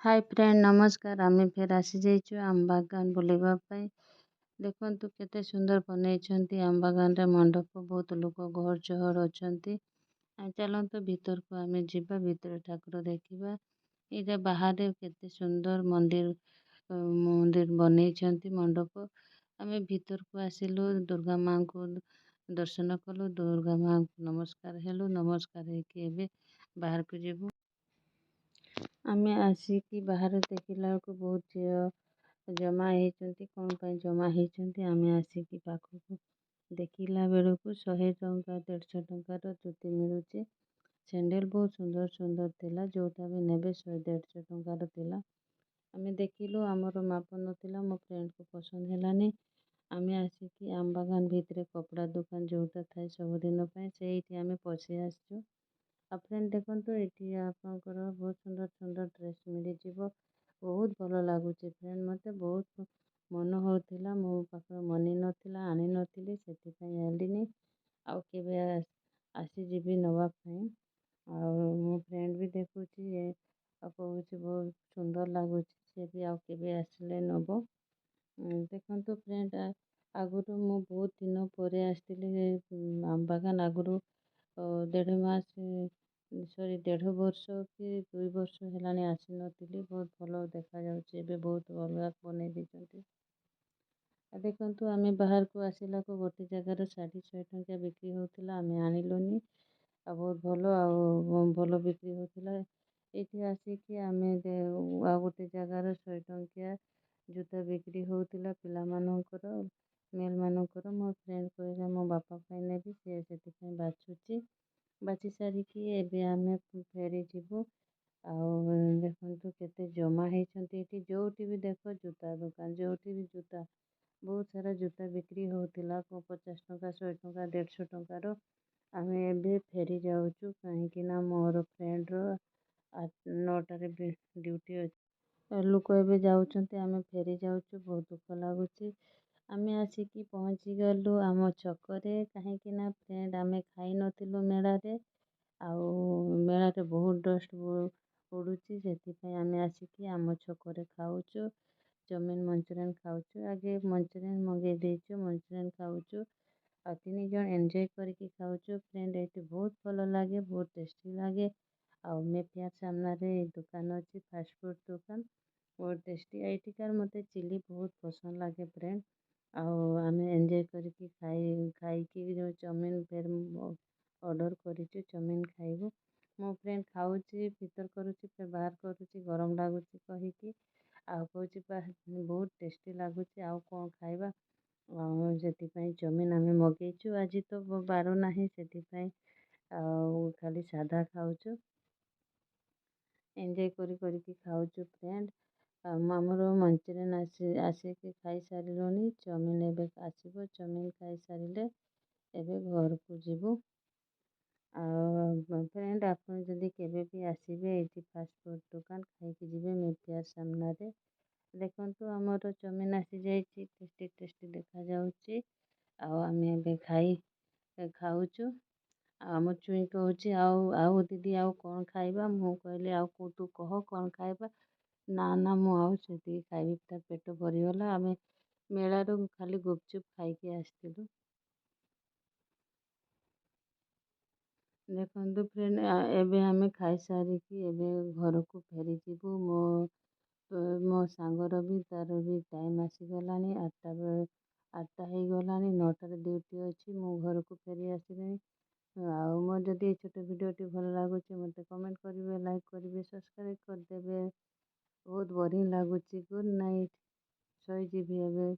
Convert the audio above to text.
High friend, ନମସ୍କାର। ଆମେ ଫେର ଆସିଯାଇଛୁ ଆମ ବାଗାନ ବୁଲିବା ପାଇଁ। ଦେଖନ୍ତୁ, କେତେ ସୁନ୍ଦର ବନେଇଛନ୍ତି ଆମ ବାଗାନରେ ମଣ୍ଡପ। ବହୁତ ଲୋକ ଗହଳ ଚହଳ ଅଛନ୍ତି। ଆଉ ଚାଲନ୍ତୁ, ଭିତରକୁ ଆମେ ଯିବା, ଭିତରେ ଠାକୁର ଦେଖିବା। ଏଇଟା ବାହାରେ କେତେ ସୁନ୍ଦର ମନ୍ଦିର ମନ୍ଦିର ବନେଇଛନ୍ତି, ମଣ୍ଡପ। ଆମେ ଭିତରକୁ ଆସିଲୁ, ଦୁର୍ଗା ମାଙ୍କୁ ଦର୍ଶନ କଲୁ, ଦୁର୍ଗା ମାଙ୍କୁ ନମସ୍କାର ହେଲୁ। ନମସ୍କାର ହେଇକି ଏବେ ବାହାରକୁ ଯିବୁ। ଆମେ ଆସିକି ବାହାରେ ଦେଖିଲା ବେଳକୁ ବହୁତ ଝିଅ ଜମା ହେଇଛନ୍ତି। କ'ଣ ପାଇଁ ଜମା ହେଇଛନ୍ତି? ଆମେ ଆସିକି ପାଖକୁ ଦେଖିଲା ବେଳକୁ 100 ଟଙ୍କା, 150 ଟଙ୍କାର ଜୁତି ମିଳୁଛି। ସ୍ୟାଣ୍ଡେଲ ବହୁତ ସୁନ୍ଦର ସୁନ୍ଦର ଥିଲା। ଯେଉଁଟା ବି ନେବେ, 100, 150 ଟଙ୍କାର ଥିଲା। ଆମେ ଦେଖିଲୁ, ଆମର ମାପ ନଥିଲା, ମୋ ଫ୍ରେଣ୍ଡକୁ ପସନ୍ଦ ହେଲାନି। ଆମେ ଆସିକି ଆମ ବାଗାନ ଭିତରେ କପଡ଼ା ଦୋକାନ ଯେଉଁଟା ଥାଏ ସବୁଦିନ ପାଇଁ, ସେଇଠି ଆମେ ପଶି ଆସିଛୁ। ଆଉ ଫ୍ରେଣ୍ଡ ଦେଖନ୍ତୁ, ଏଠି ଆପଣଙ୍କର ବହୁତ ସୁନ୍ଦର ସୁନ୍ଦର ଡ୍ରେସ୍ ମିଳିଯିବ। ବହୁତ ଭଲ ଲାଗୁଛି ଫ୍ରେଣ୍ଡ। ମୋତେ ବହୁତ ମନ ହେଉଥିଲା। ମୋ ପାଖରେ ମନି ନଥିଲା, ଆଣିନଥିଲି, ସେଥିପାଇଁ ଆଣିଲିନି। ଆଉ କେବେ ଆସିଯିବି ନେବା ପାଇଁ। ଆଉ ମୋ ଫ୍ରେଣ୍ଡ ବି ଦେଖୁଛି ଆଉ କହୁଛି, ବହୁତ ସୁନ୍ଦର ଲାଗୁଛି। ସେ ବି ଆଉ କେବେ ଆସିଲେ ନେବ। ଦେଖନ୍ତୁ ଫ୍ରେଣ୍ଡ, ଆଗରୁ ମୁଁ ବହୁତ ଦିନ ପରେ ଆସିଥିଲି ଆମ ବାଗାନ। ଆଗରୁ ଦେଢ଼ ମାସ, ସରି, ଦେଢ଼ ବର୍ଷ କି 2 ବର୍ଷ ହେଲାଣି ଆସିନଥିଲି। ବହୁତ ଭଲ ଦେଖାଯାଉଛି ଏବେ, ବହୁତ ଅଲଗା ବନେଇ ଦେଇଛନ୍ତି। ଆଉ ଦେଖନ୍ତୁ, ଆମେ ବାହାରକୁ ଆସିଲାକୁ ଗୋଟେ ଜାଗାରେ ଶାଢ଼ୀ 100 ଟଙ୍କା ବିକ୍ରି ହେଉଥିଲା। ଆମେ ଆଣିଲୁନି। ଆଉ ବହୁତ ଭଲ, ଆଉ ଭଲ ବିକ୍ରି ହେଉଥିଲା। ଏଇଠି ଆସିକି ଆମେ ଆଉ ଗୋଟେ ଜାଗାରେ 100 ଟଙ୍କିଆ ଜୁତା ବିକ୍ରି ହେଉଥିଲା, ପିଲାମାନଙ୍କର, ମେଲ୍ମାନଙ୍କର। ମୋ ଫ୍ରେଣ୍ଡ କହିଲା, ମୋ ବାପା ପାଇଁ ନେବି। ସେ ସେଥିପାଇଁ ବାଛୁଛି। ବାଛି ସାରିକି ଏବେ ଆମେ ଫେରିଯିବୁ। ଆଉ ଦେଖନ୍ତୁ, କେତେ ଜମା ହେଇଛନ୍ତି ଏଠି। ଯେଉଁଠି ବି ଦେଖ ଜୁତା ଦୋକାନ, ଯେଉଁଠି ବି ଜୁତା। ବହୁତ ସାରା ଜୁତା ବିକ୍ରି ହେଉଥିଲା, 50 ଟଙ୍କା, 100 ଟଙ୍କା, 150 ଟଙ୍କାର। ଆମେ ଏବେ ଫେରି ଯାଉଛୁ, କାହିଁକି ନା ମୋର ଫ୍ରେଣ୍ଡର 9ଟାରେ ଡ୍ୟୁଟି ଅଛି। ଲୋକ ଏବେ ଯାଉଛନ୍ତି, ଆମେ ଫେରି ଯାଉଛୁ। ବହୁତ ଦୁଃଖ ଲାଗୁଛି। ଆମେ ଆସିକି ପହଞ୍ଚିଗଲୁ ଆମ ଛକରେ, କାହିଁକି ନା ଫ୍ରେଣ୍ଡ, ଆମେ ଖାଇନଥିଲୁ ମେଳାରେ। ଆଉ ମେଳାରେ ବହୁତ ଡଷ୍ଟ ଉଡ଼ୁଛି। ସେଥିପାଇଁ ଆମେ ଆସିକି ଆମ ଛକରେ ଖାଉଛୁ, ଚାଉମିନ୍ ମଞ୍ଚୁରିଆନ୍ ଖାଉଛୁ। ଆଗେ ମଞ୍ଚୁରିଆନ୍ ମଗେଇ ଦେଇଛୁ, ମଞ୍ଚୁରିଆନ୍ ଖାଉଛୁ ଆଉ ତିନି ଜଣ ଏନ୍ଜୟ କରିକି ଖାଉଛୁ। ଫ୍ରେଣ୍ଡ, ଏଇଠି ବହୁତ ଭଲ ଲାଗେ, ବହୁତ ଟେଷ୍ଟି ଲାଗେ। ଆଉ ମେଫେୟାର୍ ସାମ୍ନାରେ ଏଇ ଦୋକାନ ଅଛି, ଫାଷ୍ଟଫୁଡ଼୍ ଦୋକାନ, ବହୁତ ଟେଷ୍ଟି। ଏଇଠିକାର ମୋତେ ଚିଲି ବହୁତ ପସନ୍ଦ ଲାଗେ ଫ୍ରେଣ୍ଡ। ଆଉ ଆମେ ଏନ୍ଜୟ କରିକି ଖାଇକି ଯେଉଁ ଚାଉମିନ୍ ଫେର୍ ଅର୍ଡ଼ର୍ କରିଛୁ, ଚାଉମିନ୍ ଖାଇବୁ। ମୋ ଫ୍ରେଣ୍ଡ ଖାଉଛି, ଭିତର କରୁଛି, ଫେର୍ ବାହାର କରୁଛି, ଗରମ ଲାଗୁଛି କହିକି। ଆଉ କହୁଛି, ବହୁତ ଟେଷ୍ଟି ଲାଗୁଛି, ଆଉ କ'ଣ ଖାଇବା? ଆଉ ସେଥିପାଇଁ ଚାଉମିନ୍ ଆମେ ମଗେଇଛୁ। ଆଜି ତ ବାର ନାହିଁ, ସେଥିପାଇଁ ଆଉ ଖାଲି ସାଧା ଖାଉଛୁ। ଏନ୍ଜୟ କରି କରିକି ଖାଉଛୁ ଫ୍ରେଣ୍ଡ। ଆଉ ଆମର ମଞ୍ଚୁରିଆନ୍ ଆସିକି ଖାଇସାରିଲୁଣି। ଚାଉମିନ୍ ଏବେ ଆସିବ। ଚାଉମିନ୍ ଖାଇସାରିଲେ ଏବେ ଘରକୁ ଯିବୁ। ଆଉ ଫ୍ରେଣ୍ଡ, ଆପଣ ଯଦି କେବେ ବି ଆସିବେ, ଏଇଠି ଫାଷ୍ଟଫୁଡ଼୍ ଦୋକାନ ଖାଇକି ଯିବେ, ମେଫେୟାର୍ ସାମ୍ନାରେ। ଦେଖନ୍ତୁ, ଆମର ଚାଉମିନ୍ ଆସିଯାଇଛି। ଟେଷ୍ଟି ଟେଷ୍ଟି ଦେଖାଯାଉଛି। ଆଉ ଆମେ ଏବେ ଖାଉଛୁ। ଆଉ ଆମ ଚୁଇଁ କହୁଛି, ଆଉ ଆଉ ଦିଦି, ଆଉ କ'ଣ ଖାଇବା?" ମୁଁ କହିଲି, "ଆଉ ତୁ କହ କ'ଣ ଖାଇବା?" "ନା ନା, ମୁଁ ଆଉ ସେତିକି ଖାଇବି।" ତା ପେଟ ଭରିଗଲା। ଆମେ ମେଳାରୁ ଖାଲି ଗୁପଚୁପ୍ ଖାଇକି ଆସିଥିଲୁ। ଦେଖନ୍ତୁ ଫ୍ରେଣ୍ଡ, ଏବେ ଆମେ ଖାଇସାରିକି ଏବେ ଘରକୁ ଫେରିଯିବୁ। ମୋ ମୋ ସାଙ୍ଗର ବି, ତାର ବି ଟାଇମ୍ ଆସିଗଲାଣି। 8ଟା ବେଳେ, 8ଟା ହେଇଗଲାଣି, 9ଟାରେ ଡ୍ୟୁଟି ଅଛି। ମୁଁ ଘରକୁ ଫେରି ଆସିଲିଣି। ଆଉ ମୋର ଯଦି ଏଇ ଛୋଟ ଭିଡ଼ିଓଟି ଭଲ ଲାଗୁଛି, ମୋତେ କମେଣ୍ଟ କରିବେ, ଲାଇକ୍ କରିବେ, ସବସ୍କ୍ରାଇବ୍ କରିଦେବେ। ବହୁତ ବୋରିଂ ଲାଗୁଛି। Good night, ଶୋଇଯିବି ଏବେ।